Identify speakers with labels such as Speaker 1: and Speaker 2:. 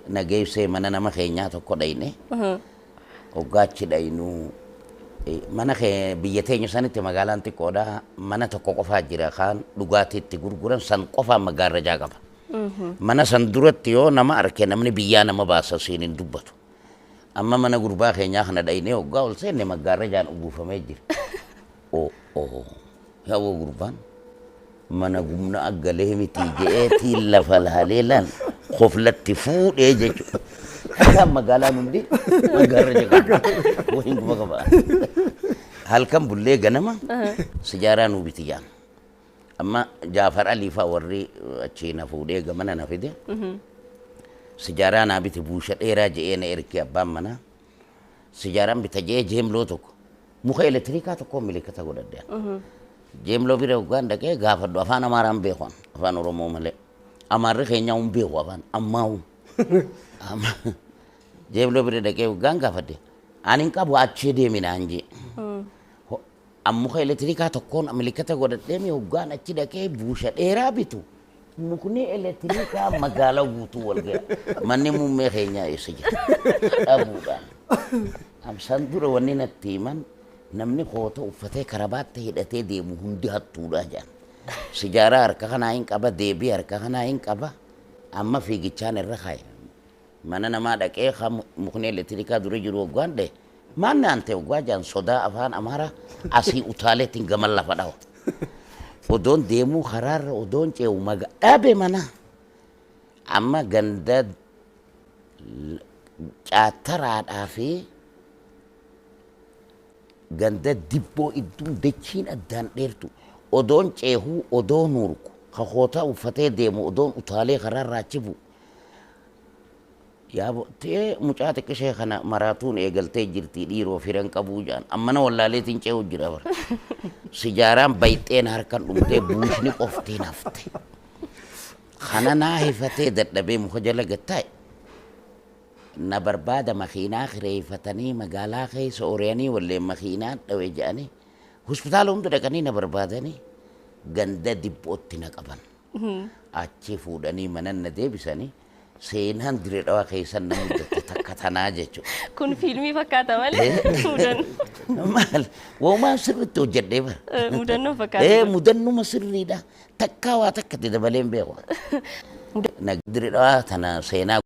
Speaker 1: Na geessee mana nama keenyaa tokko dhayne. Hoggaa achi dhaynu mana kee biyya teenya sanitti magaalaan xiqqoodha. Mana tokko qofaa jira kaan dhugaatii itti gurguran san qofaa magaarrajaa qaba. Mana san duratti yoo nama arke namni biyyaa nama baasa siin hin dubbatu. Amma mana gurbaa keenyaa kana dhaynee hoggaa ol seenne maggaarrajaan uwwifamee jira. Oo oo yaa'oo gurbaan mana gumna aggalee miti je'eetiin lafa laalee laal koflatti fuudhee jechuudha. Halkan magaalaan hundi maggaarraja qaba. Wayiin quba qaba. Halkan bullee ganama sijaaraa nuu biti jaan. Amma Jaafar Alii fa'a warri achii na fuudhee gamana na fide. Sijaaraa naa biti buusha dheeraa je'ee na erge abbaan manaa. Sijaaraan bita je'ee jeemloo tokko muka elektirikaa tokkoon milikata godhadhe. Jeemloo bira hoggaan dhaqee gaafadhu afaan Amaaraan beeku an, afaan Oromoo malee. Amaarri keenyaa hin beeku afaan ammaa'u. Jeemloo bira dhaqee hoggaan gaafadhe ani hin qabu achii deemi naan jee. An muka elektirikaa tokkoon milikata godhadhee mi hoggaan achi dhaqee buusha dheeraa bitu mukni elektirikaa magaalaa guutuu wal ga'a. Manni muummee keenyaa eessa jira? Dhabuudhaan. Amsaan dura wanni natti himan namni koota uffatee karabaatti hidhatee deemu hundi hattuudha jedhan. Sijaaraa harka kanaa hin qaba, deebii harka kanaa hin qaba. Amma fiigichaan irra kaa'e. Mana namaa dhaqee ka mukni elektirikaa dura jiru hoggaan dhahe maan naan ta'e hoggaa jaan sodaa afaan Amaaraa asii utaaleetiin gaman lafa dhawa. Odoon deemuu karaarra odoon ce'u maga dhabe mana. Amma ganda caattaraadhaa fi ganda dibboo idduun dachiin addaan dheertu odoon ceehuu odoon hurku ka kootaa uffatee deemu odoon utaalee karaarraa achi bu'u Yaa tee mucaa xiqqishee kana maraatuun eegaltee jirti dhiiroo firan qabuu jaan ammana wallaaleetiin ce'uu jira bara. Sijaaraan bayxeen harkan dhumtee buushni qoftiin hafte. Kana naa hifatee dadhabee muka jala gattaa'e. Na barbaada makiinaa kireeffatanii magaalaa keessa ori'anii walleen makiinaa dhawe jedhanii hospitaala hunda dhaqanii na barbaadanii ganda dibbootti na qaban. Achi fuudhanii manan na deebisanii seenaan Dirree Dhawaa keessa na mudatte takka tanaa jechuudha.
Speaker 2: Kun fiilmii fakkaata malee mudannoo.
Speaker 1: Maal waumaan sirriitti hojjedhee bara.
Speaker 2: Mudannoo fakkaata.
Speaker 1: Ee mudannuma sirriidha. Takkaa waa takka itti dabalee hin beeku. Na Dirree Dhawaa tana seenaa.